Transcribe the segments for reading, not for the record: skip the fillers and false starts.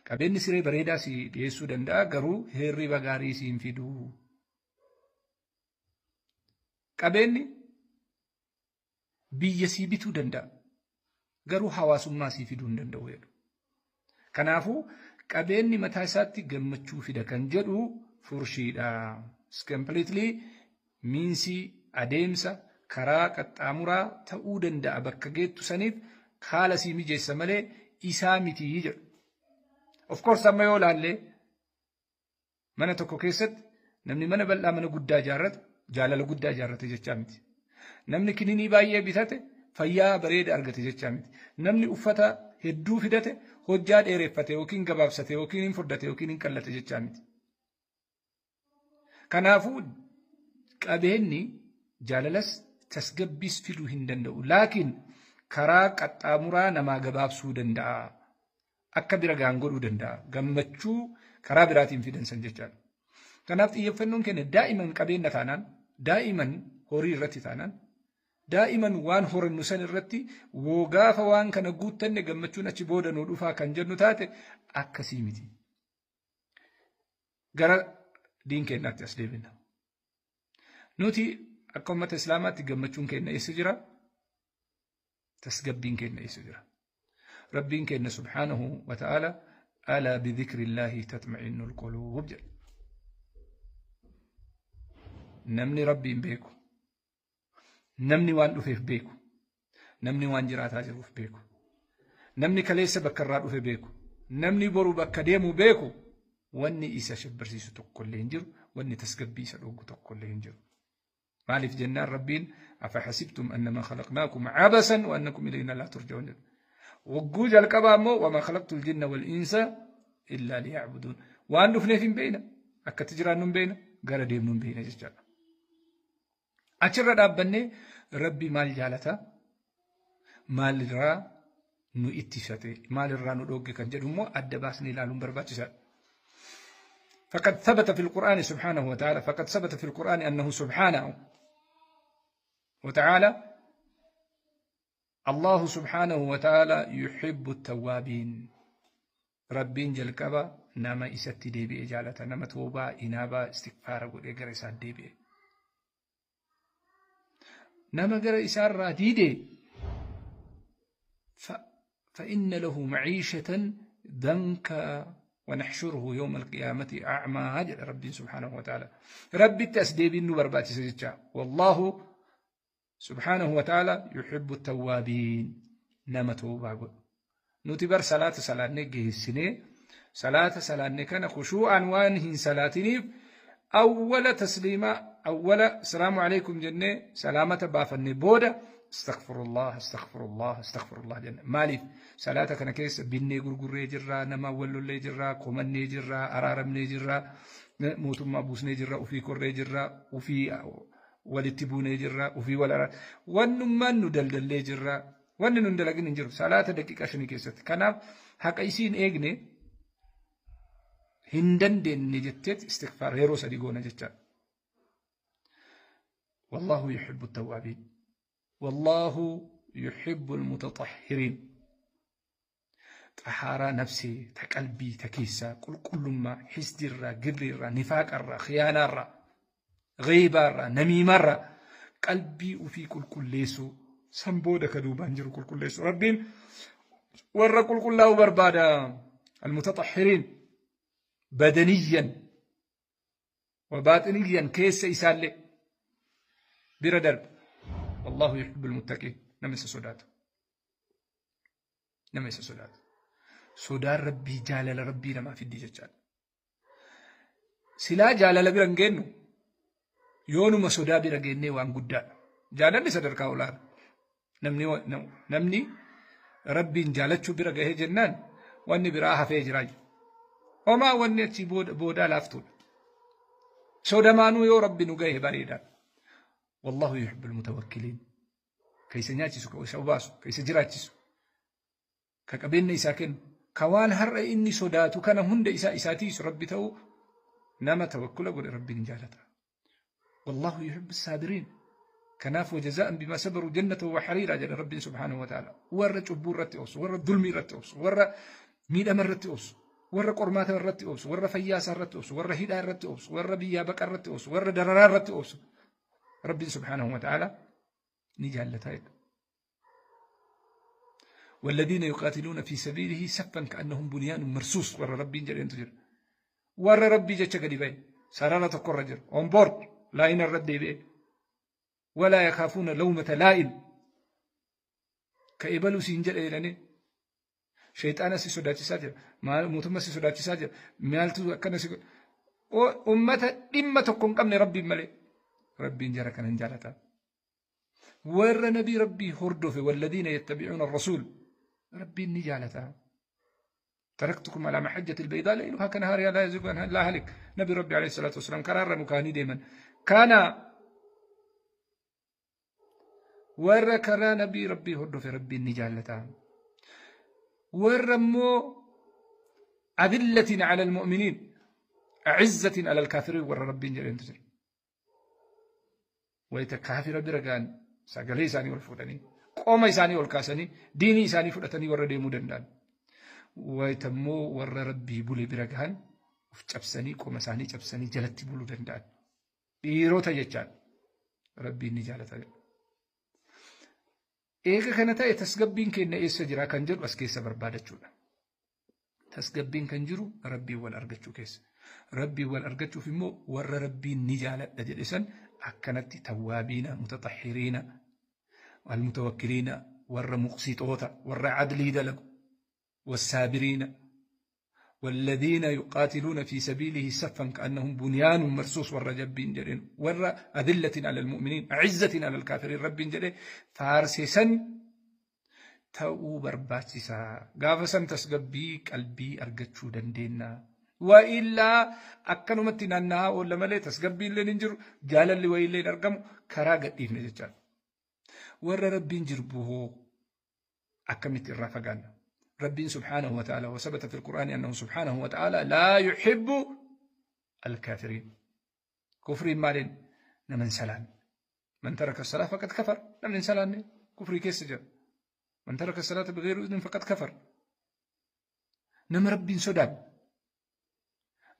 Qabeenyi siree bareedaa si dhiyeessuu danda'a, garuu hirriba gaarii si hin fidu. Qabeenyi biyya sii bituu danda'a, garuu hawaasummaa sii fiduu hin danda'u jedhu. Kanaafuu qabeenyi mataa isaatti gammachuu fida kan jedhu furshiidha. Completely means adeemsa karaa qaxxaamuraa ta'uu danda'a, bakka geettu saniif haala sii mijeessa malee isaa mitii jedhu. Of course, amma yoo laallee mana tokko keessatti namni mana bal'aa, mana guddaa ijaarrate jaalala guddaa ijaarrate jechaa miti. Namni kininii baay'ee bitate fayyaa bareeda argate jechaa miti. Namni uffata hedduu fidate hojjaa dheereffate yookiin gabaabsate yookiin hin furdate yookiin hin qallate jechaa miti. Kanaafuu qabeenyi jaalalas tasgabbiis fiduu hin danda'u. Laakiin karaa qaxxaamuraa namaa gabaabsuu danda'a. Akka bira gaan godhuu danda'a. Gammachuu karaa biraatiin fidan san jechaadha. Kanaaf xiyyeeffannoon keenya daa'iman qabeenya taanaan, daa'iman horii irratti taanaan, daa'iman waan horannu san irratti woo gaafa waan kana guuttanne gammachuun achi booda nuu dhufaa kan jennu taate akkasii miti. Gara diin keenyaatti as deebina. Nuti akka uummata Islaamaatti gammachuun keenya eessa jira? Tasgabbiin keenya eessa jira? Rabbiin keenya سبحانه وتعالى ألا بذكر الله تطمئن القلوب jedha. Namni Rabbiin beeku, namni waan dhufeef beeku, namni waan jiraataa jiruuf beeku, namni kaleessa bakka irraa dhufe beeku, namni boru bakka deemu beeku, wanni isa shabbirsiisu tokkollee hin jiru, wanni tasgabbii isa dhoggu tokkollee hin jiru. Maaliif jennaan, Rabbiin أفحسبتم أنما خلقناكم عبثا وأنكم إلينا لا ترجعون jedha. Wagguu jalqabaa immoo وما خلقت الجن والإنس إلا ليعبدون. Waan dhufneef hin beeyna, akkatti jiraannu hin beeyna, gara deemnu hin beeyna jechaadha. Achirra dhaabbannee Rabbi maal jaalata, maalirraa nu ittisate, maalirraa nu dhoogge kan jedhu immoo adda baasnee ilaaluun barbaachisaadha. فقد ثبت في القرآن سبحانه وتعالى، فقد ثبت في القرآن أنه سبحانه وتعالى، الله سبحانه وتعالى يحب التوابين. Rabbiin jalqaba nama isatti deebi'e jaalata, nama toobaa, inaabaa, istikfaara godhee gara isaan deebi'e. Nama gara isaarraa diide فإن له معيشة ضنكا ونحشره يوم القيامة أعمى jedha Rabbiin سبحانه وتعالى. Rabbitti as deebiin nu barbaachisa jecha. والله سبحانه وتعالى يحب التوابين. Nama toobaa godhu. Nuti bar salaata salaannee geessinee, salaata salaanne kana khushuu'aan waan hin salaatiniif, awwala tasliimaa, awwala السلام عليكم jennee salaamata baafanne booda استغفر الله، استغفر الله، استغفر الله jenne. Maaliif? Salaata kana keessa binnee gurgurree jirraa, nama wallollee jirraa, komannee jirraa, araaramnee jirraa, mootummaa buusnee jirraa, ufii korree jirraa, ufii walitti buunee jirraa, ufii wal araar, wannummaan nu daldallee jirraa, wanni nun dalagin hin jiru salaata daqiiqaa 5 keessatti. Kanaaf haqa isiin eegne hin dandeenye jetteet istigfaar yeroo sadii goona jechaadha. والله يحب التوابين والله يحب المتطهرين. Xahaaraa nafsee ta qalbii ta keessaa, qulqullummaa hisdirraa, girriirraa, nifaaqarraa, khiyaanaarraa, gheebaarraa, namiimarraa qalbii ufii qulqulleessuu, san booda ka duubaan jiru qulqulleessuu. Rabbiin warra qulqullaa'uu barbaada. المتطهرين بدنيا وباطنيا keessa isaallee bira darbe. والله يحب المتقين. Nama isa sodaatu, nama isa sodaatu. Sodaan Rabbii jaalala Rabbii namaa fiddi jechaadha. Silaa jaalala bira hin geennu, yoonuma sodaa bira geennee waan guddaadha. Jaalalli sadarkaa olaana. Namni Rabbiin jaalachuu bira gahee jennaan wanni biraa hafee jira. Homaa wanni achii boodaa laaftuudha. Sodamaanuu yoo Rabbi nu gahe bareedaadha. والله يحب المتوكلين. Ka isa nyaachisu, ka isa obaasu, ka isa jiraachisu, ka qabeenya isaa kennu, ka waan har'a inni sodaatu kana hunda isaa isaatiisu Rabbi ta'uu, nama tawakkula godhe Rabbiin jaalata. والله يحب الصابرين. Kanaaf وجزاء بما صبروا جنة وحريرا jedha Rabbiin سبحانه وتعالى. Warra cubbuu irratti obsu, warra dulmii irratti obsu, warra miidhama irratti obsu. Warra qormaata irratti obsu, warra fayyaa isaa irratti obsu, warra hidhaa irratti obsu, warra biyyaa baqa irratti obsu, warra dararaa irratti obsu. Rabbiin subhaanahu wa ta'ala ni jaallata jedha. والذين يقاتلون في سبيله سفا كأنهم بنيان مرصوص ور ربي جل تجر ور ربي جتش قد بي سرارة تقر رجل اون بورد لا إن الرد بي ولا يخافون لومة لائم كإبلو سينجل إيراني شيطان سي sodaachisaa jira mootummaa si sodaachisaa jira maaltu akkana si ummata dhimma tokko hin qabne rabbiin malee rabbiin jara kana hin jaalata. Warra nabii rabbii hordofe والذين يتبعون الرسول rabbiin ni jaalata. تركتكم على محجة البيضاء ليلها كنهارها لا يزيغ عنها إلا هالك. نبي ربي عليه الصلاة والسلام كرار مكاني ديما كان warra karaa nabii rabbii hordofe rabbiin ni jaalata. Warra immoo أذلة على المؤمنين أعزة على الكافرين warra rabbiin jedhantu jira. Wayita kaafira bira ga'an sagalee isaanii ol fuudhanii qoma isaanii ol kaasanii diinii isaanii fudhatanii warra deemuu danda'an. Wayita immoo warra rabbii bule bira gahan of cabsanii qoma isaanii cabsanii jalatti buluu danda'an. Dhiirota jechaan rabbiin ni jaalata. Eega kana ta'e tasgabbiin keenya eessa jira kan jedhu as keessa barbaadachuudha. Tasgabbiin kan jiru rabbiin wal argachuu keessa. Rabbiin wal argachuuf immoo warra rabbiin ni jaaladha jedhe san akkanatti tawwaabiina, mutaxahhiriina, almutawakkiliina, warra muqsitoota, warra adlii dalagu, wassaabiriina, والذين يقاتلون في سبيله صفا كأنهم بنيان مرصوص والرجبين جرين ور أذلة على المؤمنين أعزة على الكافرين رب جرين فارسسا ta'uu barbaachisaa. Gaafa san tasgabbii qalbii argachuu dandeenya. Wa illaa akkanumatti naanna'aa oolla malee tasgabbii illee hin jiru, jaalalli wayii illee hin argamu, karaa gadhiifne jechaadha. Warra rabbiin jirbu hoo akkamitti irraa fagaanna? Rabbiin سبحانه وتعالى وثبت في القرآن أنه سبحانه وتعالى لا يحب الكافرين. كفرين مالين نمن سلام. من ترك الصلاة فقد كفر. نمن سلام كفري كيس جر. من ترك الصلاة بغير إذن فقد كفر. Nama rabbiin sodaan.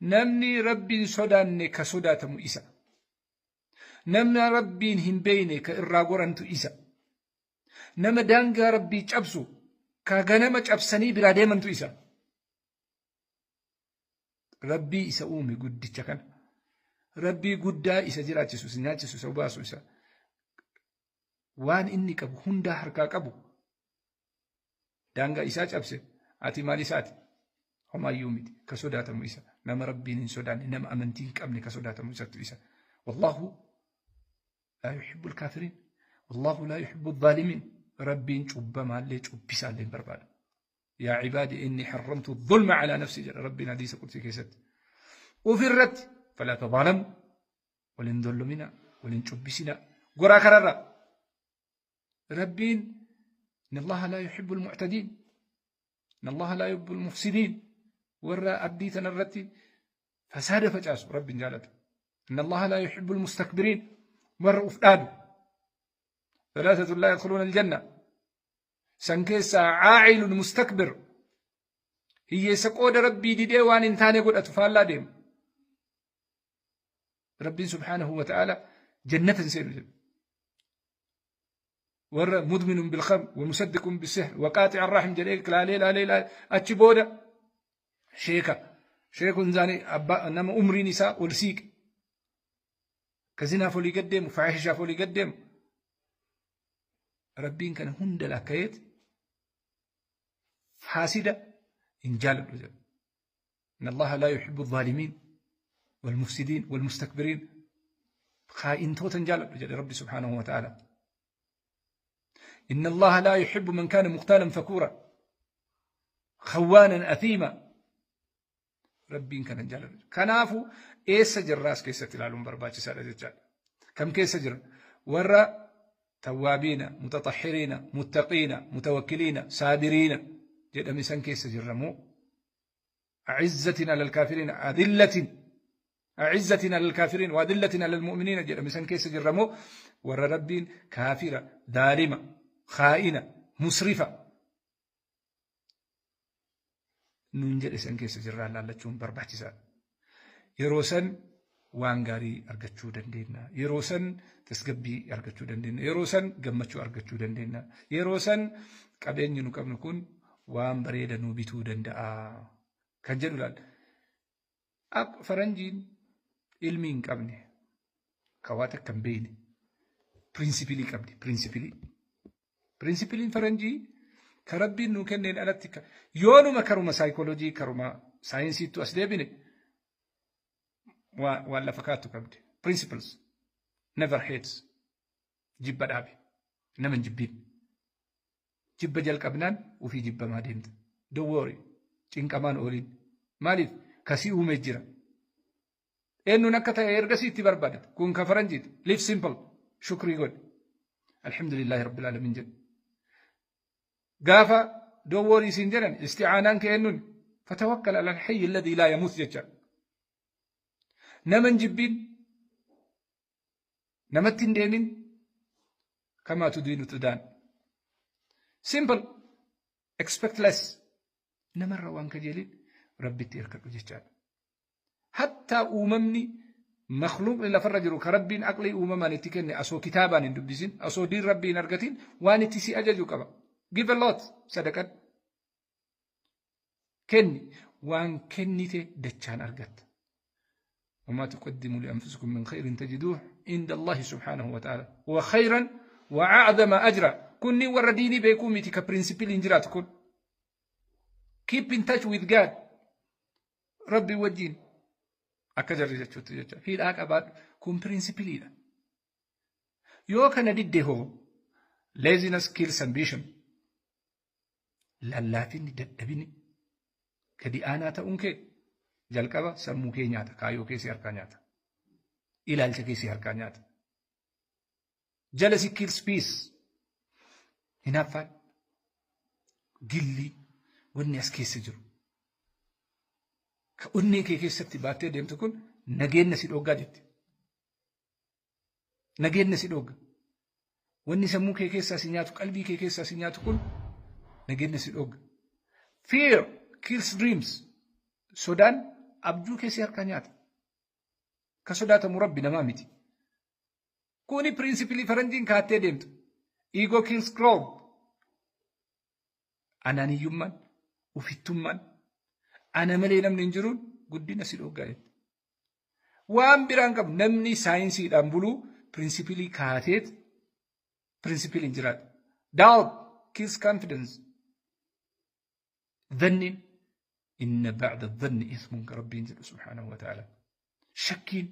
Namni rabbiin sodaanne ka sodaatamu isa. Namni rabbiin hin beeyne ka irraa gorantu isa. Nama daangaa rabbii cabsu ka ganama cabsanii biraa deemantu isa. Rabbii isa uume guddicha kana. Rabbii guddaa isa jiraachisu, isa nyaachisu, isa baasu isa. Waan inni qabu hundaa harkaa qabu. Daangaa isaa cabse ati maal isaati? Homaayyuu miti. Ka sodaatamu isa. Nama rabbiin hin sodaanne, nama amantii hin qabne ka sodaatamu isattu isa. والله لا يحب الكافرين. والله لا يحب الظالمين. Rabbiin cubbamaallee cubbisaallee hin barbaadu. يا عبادي إني حرمت الظلم على نفسي jedha rabbiin hadiisa qudsii keessatti. Ofirratti فلا تظالموا waliin dollomina waliin cubbisina goraa kararra. Rabbiin إن الله لا يحب المعتدين إن الله لا يحب المفسدين warra ardii tanarratti fasaada facaasu rabbiin jaalatu. إن الله لا يحب المستكبرين warra uf dhaadu. ثلاثة لا يدخلون الجنة san keessaa عاعل مستكبر hiyyeessa qooda rabbii didee waan hin taane godhatu faallaa deemu. Rabbiin سبحانه وتعالى jannata hin seenu jedhu. Warra مدمن بالخمر ومصدق بالسحر وقاطع الرحم jedhee laalee laalee laalee achi booda sheeka sheekun zaanii abbaa nama umriin isaa ol siiqe ka zinaaf olii gad deemu faahishaaf olii gad deemu rabbiin kana hunda lakkaa'eet faasida hin jaaladhu jedhu. إن الله لا يحب الظالمين والمفسدين والمستكبرين خائنتوتا jaaladhu jedhe rabbi سبحانه وتعالى. إن الله لا يحب من كان مختالا فخورا خوانا أثيما rabbiin kana jaaladhu. Kanaafuu eessa jirraas keessatti ilaaluun barbaachisaadha jechaadha. Kam keessa jira? Warra توابين, متطهرين, متقين, متوكلين, صابرين jedhame san keessa jirra moo? أعزة على الكافرين أذلة أعزة على الكافرين وأذلة على المؤمنين jedhame san keessa jirra moo? Warra rabbiin kaafira, ظالima, خائنة, مسرفة. Nuun jedhe san keessa jirraa laallachuun barbaachisaadha. Yeroo san waan gaarii argachuu dandeenya. Yeroo san tasgabbii argachuu dandeenya. Yeroo san gammachuu argachuu dandeenya. Yeroo san qabeenyi nu qabnu kun waan bareeda nu bituu danda'a. Kan jedhu laal. Faranjiin ilmi hin qabne, ka waa takka hin beekne, principle qabdi. Principle. Principleiin faranjii ka Rabbiin nuu kenneen alatti, yoonuma karuma saayikooloojii, karuma saayinsiittu as deebine, waan lafa kaattu qabdi. Principles. Never hates. Jibba dhaabe. Nama hin jibbiin. Jibba jalqabnaan ofii jibbamaa deemta. Don't worry. Cinqamaan ooliin. Maaliif? Kasii uumee jira. Eenyuun akka ta'e ergasii itti barbaadata. Kun ka faranjiiti. Live simple. Shukrii godhi. Alhamdulillahi rabbil alamin jedhu. Gaafa don't worry siin jedhan, isti'aanaan kee eenyuun? Fatawakkal ala alhayyi alladhi laa yamuut jecha. Nama hin jibbiin. Namatti hin deemin. Kamaa tudiinu tudaan. Simple. Expect less. Namarra waan kajeelin, Rabbitti hirkadhu jechaadha. Hattaa uumamni, makhluuqni lafarra jiru, ka Rabbiin aqlii uumamaan itti kenne, asoo kitaabaan hin dubbisin, asoo diin Rabbii hin argatin, waan itti si ajaju qaba. Give a lot, sadaqadhu. Kenni, waan kennite dachaan argatta. وما تقدموا لأنفسكم من خير تجدوه عند الله سبحانه وتعالى هو خيرا وأعظم أجرا. Kunni warra diinii beekuu miti, ka principle hin jiraatu kun. Keep in touch with God. Rabbi wajjin akka jarri jechuutti jecha hidhaa qabaadhu. Kun principleiidha. Yoo kana didde hoo, laziness kills ambition. Lallaafinni, dadhabini, gadi aanaa ta'uun kee jalqaba sammuu kee nyaata, kaayyoo kee si harkaa nyaata, ilaalcha kee si harkaa nyaata. Jealousy kills peace. Hinaaffaan, gillii, wanni as keessa jiru, ka onnee kee keessatti baattee deemtu kun nageenya si dhoggaa jetti. Nageenya si dhogga. Wanni sammuu kee keessaa si nyaatu, qalbii kee keessaa si nyaatu kun nageenya si dhogga. Fear kills dreams. Sodaan abjuu kee si harkaa nyaata. Ka sodaatamu Rabbi, namaa miti. Kuni principle faranjiin kaattee deemtu. Ego kills growth. Anaaniyyummaan, ufittummaan, ana malee namni hin jiruun guddina si dhoggaa jetti. Waan biraan qabu, namni saayinsiidhaan buluu principle kaateet principleiin jiraata. Doubt kills confidence. Dhanniin, inna ba'da dhanni ismun, ka Rabbiin jedhu subhaanahu wa ta'ala. Shakkiin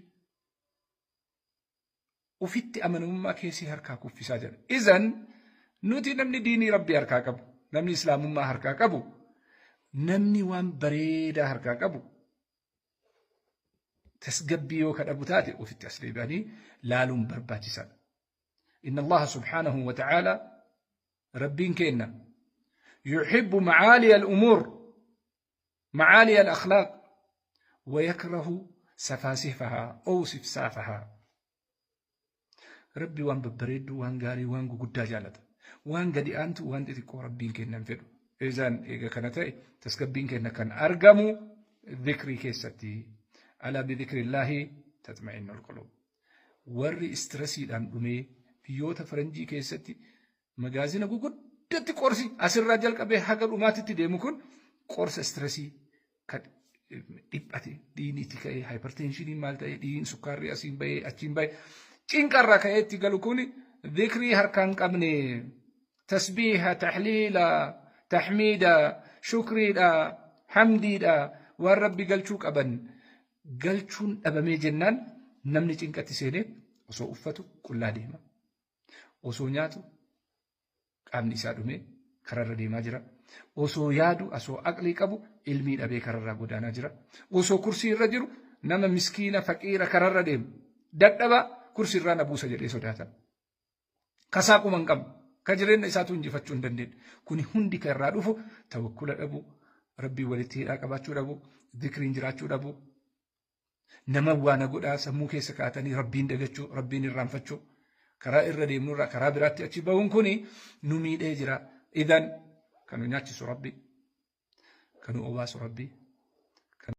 ufitti amanamummaa keessii harkaa kuffisaa jedha. Izan nuti namni diinii Rabbii harkaa qabu, namni islaamummaa harkaa qabu, namni waan bareedaa harkaa qabu, tasgabbii yoo kadhabu taate ofitti as deebi'anii laaluun barbaachisaadha. إن الله سبحانه وتعالى، ربين كينا، يحب معالي الأمور، معالي الأخلاق، ويكره سفاسفها أو سفسافها. Rabbi waan babbareedduu, waan gaarii, waan guguddaa jaalata. Waan gadi aantu, waan xixiqqoo Rabbiin kennan fedhu. Isaan eega kana ta'e, tasgabbiin kenna kan argamu dhikrii keessatti. ألا بذكر الله تطمئن القلوب. Warri stressiidhaan dhumee biyyoota faranjii keessatti magaazina guguddatti qorsi asirraa jalqabee haga dhumaatitti deemu kun qorsa stress kan dhiphate, dhiigni itti ka'ee, hypertensioniin maal ta'e, dhiigni sukkaarri asiin bahee achiin bahee, cinqarraa ka'ee itti galu kun dhikrii harkaan qabne, tasbiiha, tahliila, tahmiida, shukriidha, hamdiidha, waan Rabbi galchuu qaban galchuun dhabamee jennaan, namni cinqatti seenee osoo uffatu qullaa deema. Osoo nyaatu qaamni isaa dhumee kararra deemaa jira. Osoo yaadu, osoo aqlii qabu, ilmii dhabee kararraa godaanaa jira. Osoo kursii irra jiru nama miskiina faqiira kararra deemu. Dadhaba kursii irraa na buusa jedhee sodaata. Kasaa quma hin qabnu. Ka jireenya isaatu injifachuu hin dandeenye. Kuni hundi kan irraa dhufu tawakkula dhabu, Rabbii walitti hidhaa qabaachuu dhabu, zikriin jiraachuu dhabu, nama waan godhaa sammuu keessa kaa'atanii Rabbiin dagachuu, Rabbiin irraanfachuu, karaa irra deemnurraa karaa biraatti achi bahuun kuni nu miidhee jira. Idan kan nu nyaachisu Rabbi, Kan nu obaasu Rabbi.